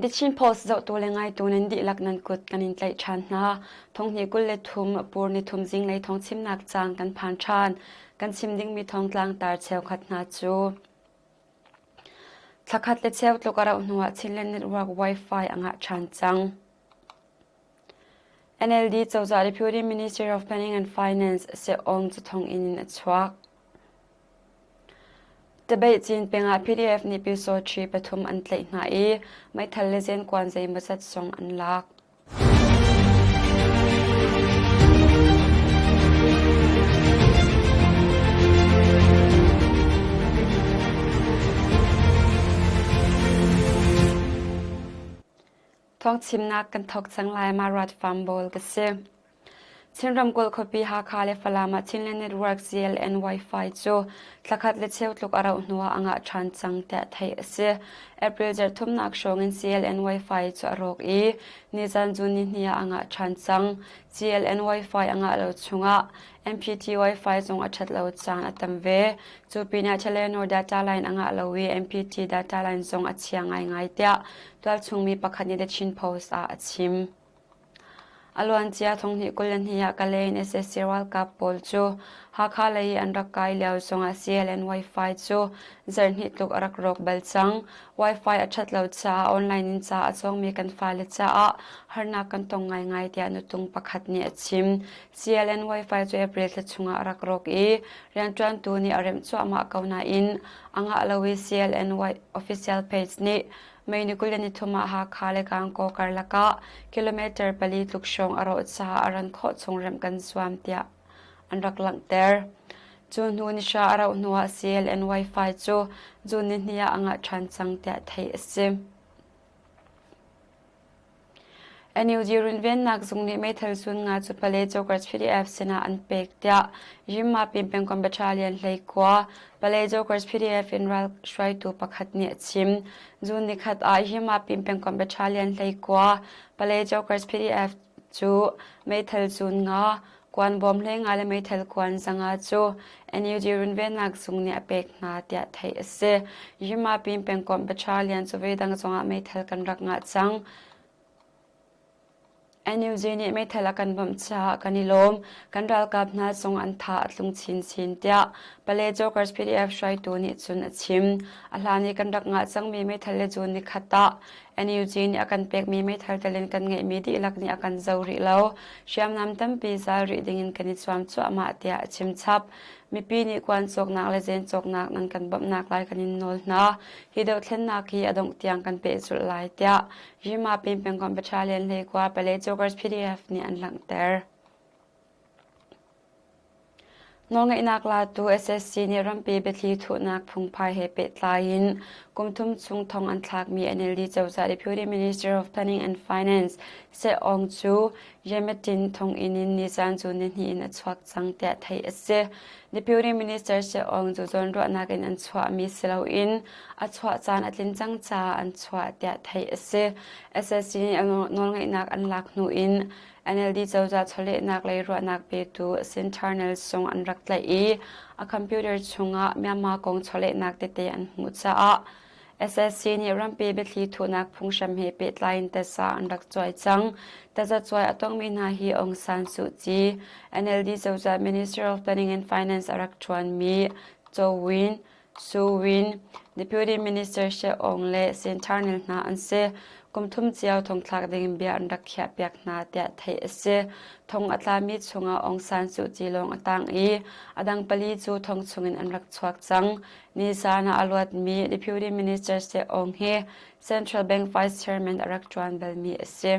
The Chin Post zohtu le ngaitu nan dihlak nan kut kan in tlaih ṭhan hna. Thonghnih 23 pur nithum zinglei thawngchimnak caan kan phan ṭhan. Kan chim dingmi thawngtlang tar cheukhat hna cu Thlakhat le cheu tluk a rauh hnuah Chinland Network Wi-Fi a ngah ṭhan cang. NLD cozah Deputy Minister of Planning and Finance Seong cu thonginn in a chuak. Tabeih peng ah PDF nih Pyusawṭhi pathum an tlaih hna i meithal le zenkuan zeimawzat zong an lak. Thawngchimnak kan thawk cang lai ma ruat fam bawl ka si. Chin ramkulh khuapi Hakha le Falam ah Chinland Network CLN Wi-Fi cu thlakhat le cheu tluk a rauh hnuah a ngah ṭhan cang tiah theih a si. April zarh thumnak hrawng in CLN Wi-Fi cu a rawk i nizan June nihnih ah a ngah ṭhan cang. CLN Wi-Fi a ngah lo chungah MPT Wi-Fi zong a ṭhat lo caan a tam ve. Cu pinah Telenor data line a ngah lo i MPT data line zong a chia ngaingai tiah tualchung mi pakhat nih The Chin Post ah a chim. A luancia thonghnih 22 ah Kalay in sac ralkap pawl cu Hakha lei i an rak kai lio zongah CLN Wi-Fi cu zarhhnih tluk a rak rawk bal cang. Wi-Fi a ṭhat lo caah online in ca a cawngmi kan fale caah harnak kan tong ngaingai tiah nutung pakhat nih a chim. CLN Wi-Fi cu April thla chungah a rak rawk i rianṭuantu nih a remh cuahmah ko nain a ngah lo i CLN official page nih May ni 23 ah Hakha le Gangaw karlak ah kilometer pali tluk hrawng a rawh caah a ran khawh chung remh kan zuam tiah an rak langhter. Cu hnu ni hra a rauh hnuah CLN Wi-Fi cu June ni hnih ah a ngah ṭhan cang tiah theih a si. NUG runvennak zung nih meithal zun nga cu Pale Jokers PDF sinah an pek tiah Yinmapin pengkomh battalion hleikua Pale Jokers PDF in ral hruaitu pakhat nih a chim. June nikhat ah Yinmapin pengkomh battalion hleikua Pale Jokers PDF cu meithal zun nga, kuan bawm hleinga le meithal kuan zanga cu NUG runvennak zung nih a pek hna tiah theih a si. Yinmapin pengkomh battalion cu voidang zongah meithal kan rak ngah cang. NUG nih meithal a kan bawmh caah kan i lawm. Kan ralkap hna zong an tha a tlung chinchin tiah Pale Jokers PDF hruaitu nih cun a chim. A hlan i kan rak ngah cangmi meithal le cu nikhat ah NUG nih a kan pekmi meithal tel in kan ngeihmi dihlak nih a kan zo rih lo. Hriamnam tampi zal rih dingin kan i zuam cuahmah tiah a chim chap. Mipi nih kuan cawknak le zen cawknak nan kan bawmhnak lai kan in nawl hna. Hi dothlennak hi a dongh tiang kan pehzulh lai tiah Yima Pin pengkomh Battalion hleikua Pale Jokers PDF nih an langhter. Nawlngeihnak latu SSC nih rampi biathli thuhnak phungphai he pehtlai in kum thum chung thong an thlakmi NLD cozah Deputy Minister of Planning and Finance Seh Aung cu Yemetin thonginn in nizan cu nihnih in a chuak cang tiah theih a si. Deputy Minister Seh Aung cu zawnruahnak in an chuahmi si loin a chuah caan a tlin cang caah an chuah tiah theih a si. SSC nih nawlngeihnak an lak hnu in NLD cozah chawlehnak lei ruahnak petu Sinternal zong an rak tlaih i a computer chungah Myanmar kong chawlehnak tete an hmuh caah SSC nih rampi biathli thuhnak phunghram he pehtlai in taza an rak cuai cang. Tazacuai a tongmi hna hi Aung San Suu Kyi, NLD cozah Minister of Planning and Finance a rak ṭuanmi Cho Win, Su Win, Deputy Minister She Aung le Sin Tharnil hna an si. Kum thum cio thongthlak ding bia an rak khiahpiak hna tiah theih a si. Thong a tlami chungah Aung San Suu Kyi lawng a tang i a dang pali cu thong chungin an rak chuak cang. Nizan ah a luatmi Deputy Minister She Aung hi Central Bank Vice Chairman a rak ṭuan balmi a si.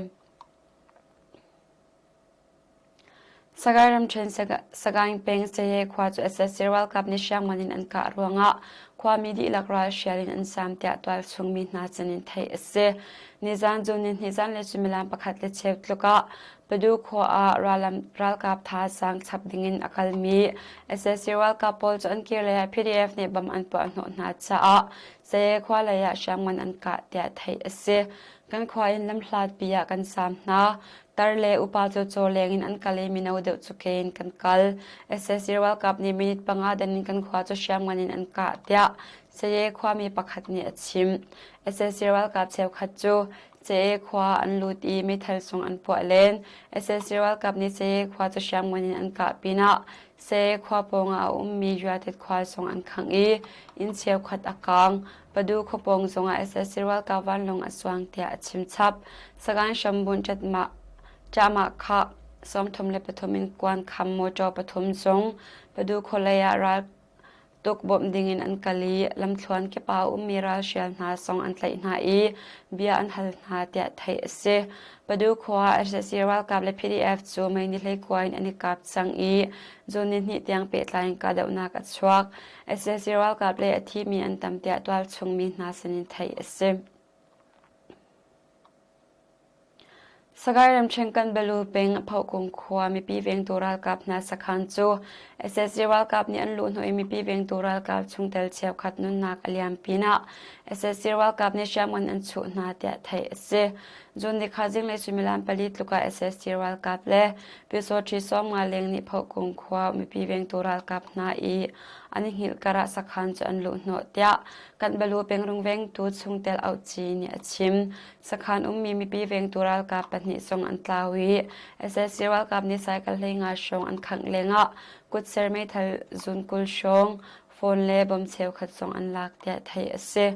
Sagaing ramṭhen Sagaing peng Saye khua cu sac ralkap nih hriamngan in an kah ruangah khuami dihlak ralhrial in an zaam tiah tualchung mi hna sin in theih a si. Nizan June nihnih zanlei suimilam pakhat le cheu tluk ah Padu khua ah ralkap thazaang chap dingin a kalmi sac ralkap pawl cu an kirlei ah PDF nih bom an puah hnawh hna caah Saye khua lei ah hriamngan an kah tiah theih a si. Kan khua in lamhlatpi ah kan zaam hna. Tar le upa cu caw leng in an kal i mino deuh cu ke in kan kal. Sac ralkap nih minute panga dan in kan khua cu hriamngan in an kah tiah Saye khuami pakhat nih a chim. Sac ralkap cheukhat cu. Cae khua an lut i meithal sung an puah len. Sac ralkap nih Cae khua cu hriamngan in an kah pinah Cae khua pawngah a ummi Yuatet khua zong an khangh i inn cheukhat a kaang. Padu khua pawng zongah sac ralkap vanlawng a zuang tiah a chim chap. Sagaing hrambunh ṭatmah ṭahmah khah 33 in kuan kham mawṭaw pathum zong Padu khualei ah ral tuk bawmh dingin an kal i lamthluan kip ah a ummi ralhrial hna zong an tlaih hna i bia an hal hna tiah theih a si. Padu khua ah sac ralkap le PDF cu mei ni hleikua in an i kap cang i June ni hnih tiang pehtlai in kahdohnak a chuak. Sac ralkap le a thimi an tam tiah tualchung mi hna sinin theih a si. Sagaing ramṭhen Kanbalu peng Phohkung khua mipi vengtu ralkap hna sakhan cu sac ralkap nih an luhhnawh i mipi vengtu ralkap chungtel cheukhat nunnak a liam pinah sac ralkap nih hriamngan an chuh hna tiah theih a si. June nikhat zinglei suimilam pali tluk ah sac ralkap le Pyusawṭhi 50 leng nih Phohkung khua mipi vengtu ralkap hna i an i hngilh karah sakhan cu an luhhnawh tiah Kanbalu peng rungvengtu chungtel Auhci nih a chim. Sakhan ummi mipi vengtu ralkap pahnih zong an tlau i sac ralkap nih cycle 15 hrawng an khangh lengah kutser meithal zun 20 hrawng, phone le bom cheukhat zong an lak tiah theih a si.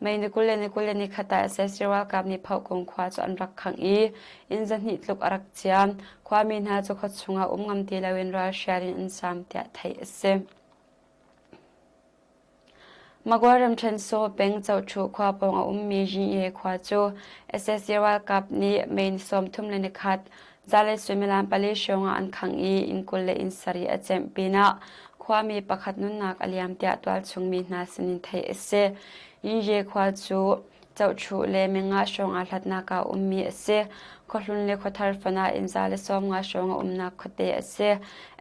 May ni 20 le ni 21 ah sac ralkap nih Phohkung khua cu an rak khangh i inn zahnih tluk a rak ciam. Khuami hna cu khua chungah um ngam ti loin ralhrial in an zaam tiah theih a si. Magway ramṭhen Saw peng Coṭhu khua pawng a ummi Yinye khua cu sac ralkap nih May ni 31 zanlei suimilam pali hrawng ah an khangh i inn 20 le inn sarih a cemh pinah khuami pakhat nunnak a liam tiah tualchung mi hna sinin theih a si. Yinye khua cu Cohchuh le minga hrawng aa hlatnak ah a ummi a si. Khuahlun le khuathar fan ah inn za le 50 hrawng a umnak khuate a si.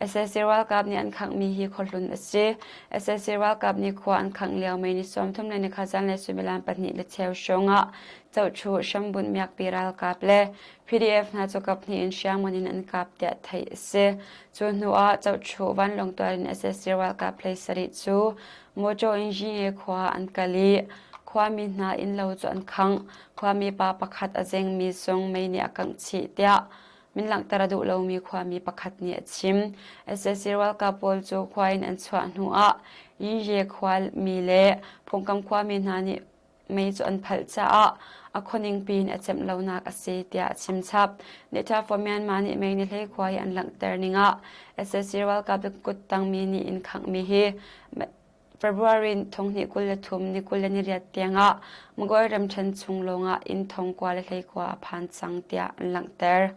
Sac ralkap nih an khanghmi hi khuahlun a si. Sac ralkap nih khua an khangh lio mei ni 30 le nikhat zanlei suimilam pahnih le cheu hrawng ah Cohchuh hrambunh miakpi ralkap le PDF hna cu kaphnih in hriamngan in an kap tiah theih a si. Cu hnu ah Cohchuh vanlawng tuar in sac ralkap hlei sarih cu Mawṭaw in Yinge khua ah an kal i khuami hna innlo cu an khangh. Khuami pa pakhat a zengmi zong mei nih a kangh chih tiah min langhter a duh lomi khuami pakhat nih a chim. Sac ralkap pawl cu khua in an chuah hnuah Yinye khuami le phungkam khuami hna nih mei cu an phalh caah a khuaning piin a cemh lonak a si tiah a chim chap. Neta for Myanmar nih mei ni hlei khua i an langhter ning ah sac ralkap kuttangmi nih inn khanghmi hi February thonghnih 23 ni 28 tiangah Magway ramṭhen chung lawngah inn thong kua le hlei kua a phan cang tiah an langhter.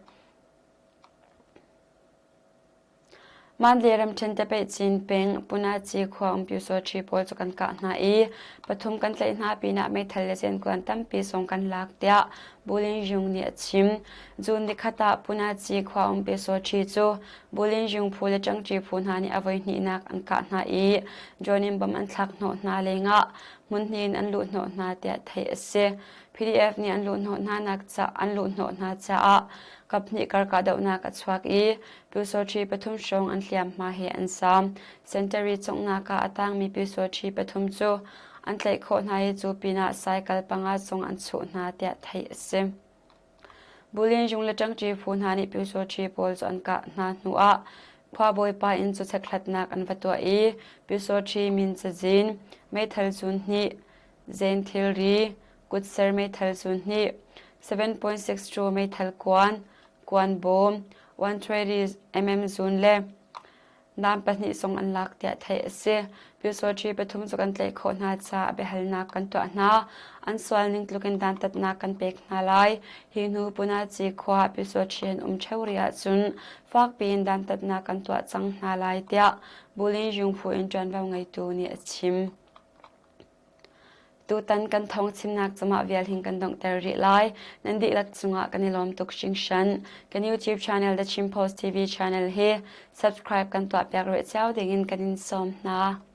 Mandalay ramṭhen Tepeihcin peng Punaci khua um Pyusawṭhi pawl cu kan kah hna i pathum kan tlaih hna pinah meithal le zenkuan tampi zong kan lak tiah Bulinjung nih a chim. June nikhat ah Punaci khua um Pyusawṭhi cu Bulinjung phu le Ṭangṭi phu hna nih a voihnihnak an kah hna i drone in bom an thlak hnawh hna lengah hmunhnih in an luhhnawh hna tiah theih a si. PDF nih an luhhnawh hna nak ca an luhhnawh hna caah kaphnih kar kahdohnak a chuak i Pyusawṭhi pathum hrawng an hliamhma he an zaam. Sentari conghnak ah a tangmi pyusawṭhi pathum cu an tlaih khawh hna i cu pinah cycle panga zong an chuh hna tiah theih a si. Bulianzung le ṭangṭi phu hna nih pyusawṭhi pawl cu an kah hna hnuah khuabawipa inn cu chekhlatnak an va tuah i pyusawṭhi min cazin, meithal zun hnih, zen thilri, kutser meithal zun hnih, 7.62 meithal kuan, kuan bawm, 120 mm zun le nam pahnih zong an lak tiah theih a si. Pyusawṭhi pathum cu kan tlaih khawh hna caah biahalnak kan tuah hna. An sual ning tlukin dantatnak kan pek hna lai. Hi hnu Punaci khua ah pyusawṭhi an um ṭheo rih ahcun fakpi in dantatnak kan tuah cang hna lai tiah Bulin Jungphu in ṭuanvo ngeitu nih a chim. Tutan kan thawng chimnak cumah vial hin kan donghter rih lai. Nan dihlak cungah kan i lawm tuk hringhran. Kan YouTube channel The Chin Post TV channel hi subscribe kan tuahpiak rih cio dingin kan in sawm hna.